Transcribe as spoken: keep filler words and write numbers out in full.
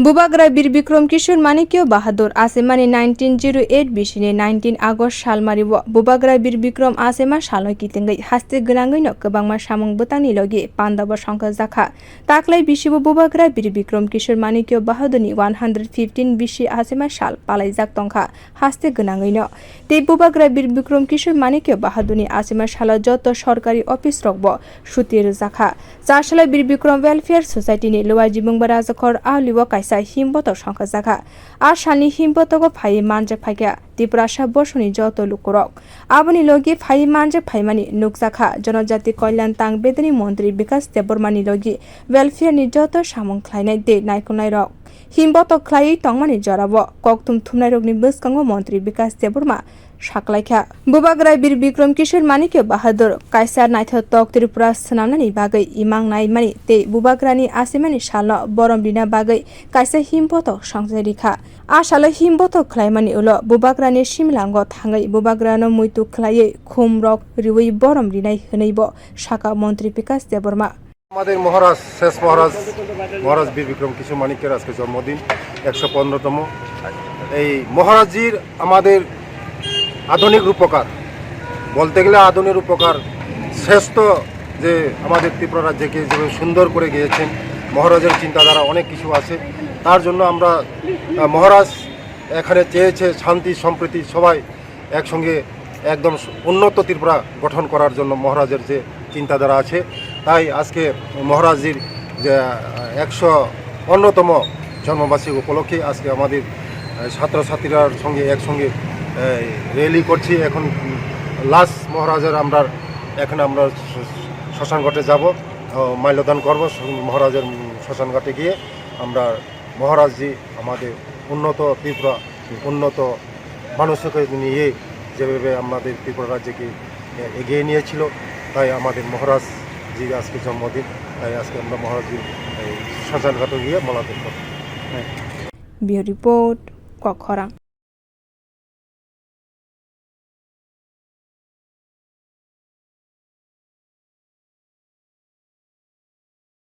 Bubagra Bir Bikram Kishore Manikya Bahadur asemani nineteen zero eight bisini nineteen August salmario Bubagra Bir Bikram asema salno kitengwi haste gwnangwino kwbangma samung bwtangni logi pandabo songkha jakha. Taklai bisibo Bubagra Bir Bikram Kishore Manikya Bahadurni one hundred fifteen bisi asema sal palaijak tongkha haste gwnangwino. Tei Bubagra Bir Bikram Kishore Manikya Bahadurni asema salo joto sorkari office rokbo suti rwjakha. Chasala Bir Bikram Welfare Society ni Luaji Mungba Rajakhor Aliwo kaisa himbotok songkha jakha. A salni himbotogo phaiwi manjak phaikha Tiprasa bosoni joto lukurok. Aboni logi phaiwi manjak phaimani nukjakha Jonojati Kalyan Tang Bedani Montri Bikas Debbarmani logi welfare ni joto samung khlainai tei naikolnairok. Himbotok khlaiwi tongmani jorao kokthum thumnairokni bwskango Montri Bikas Debbarma saklaikha. Bubagra Bir Bikram Kishore Manikya Bahadur kaisa naithotok Tripura swnamnani bagwi imang naimani tei Bubagrani asimani salno borom rina bagwi kaisa himbotok songchai rikha. A salo himbotok khlaimani ulo Bubagrani simlango thangwi Bubagrano muitu khlaiwi khumrok riwi borom rinai hwnwibo sakha Montri Bikas Debbarma. আমাদের মহারাজ, শেষ মহারাজ, মহারাজ বীর বিক্রম কিশোর মাণিক্যের আজকে জন্মদিন, একশো পনেরোতম। এই মহারাজজির আমাদের আধুনিক রূপকার, বলতে গেলে আধুনিক রূপকার, শ্রেষ্ঠ, যে আমাদের ত্রিপুরা রাজ্যকে যেভাবে সুন্দর করে গেয়েছেন, মহারাজের চিন্তাধারা অনেক কিছু আছে। তার জন্য আমরা, আহ, মহারাজ এখানে চেয়েছে শান্তি সম্প্রীতি, সবাই একসঙ্গে একদম উন্নত ত্রিপুরা গঠন করার জন্য মহারাজের যে চিন্তাধারা আছে, তাই আজকে মহারাজজির যে, আহ, একশো অন্যতম জন্মবার্ষিকী উপলক্ষে আজকে আমাদের, আহ, ছাত্রছাত্রীরার সঙ্গে একসঙ্গে, আহ, র‍্যালি করছি। এখন লাস্ট মহারাজের আমরা, এখন আমরা শ্মশান ঘাটে যাব, আহ, মাল্যদান করব। মহারাজের শ্মশান ঘাটে গিয়ে আমরা মহারাজজি আমাদের উন্নত ত্রিপুরা, উন্নত মানসিকতা নিয়ে যেভাবে আমাদের ত্রিপুরা রাজ্যকে এগিয়ে নিয়েছিল, তাই আমাদের মহারাজজির আজকে জন্মদিন, তাই আজকে আমরা মহারাজজির এই শ্মশান ঘাটে গিয়ে মাল্যদান করব। Bureau Report, Kokkhorang.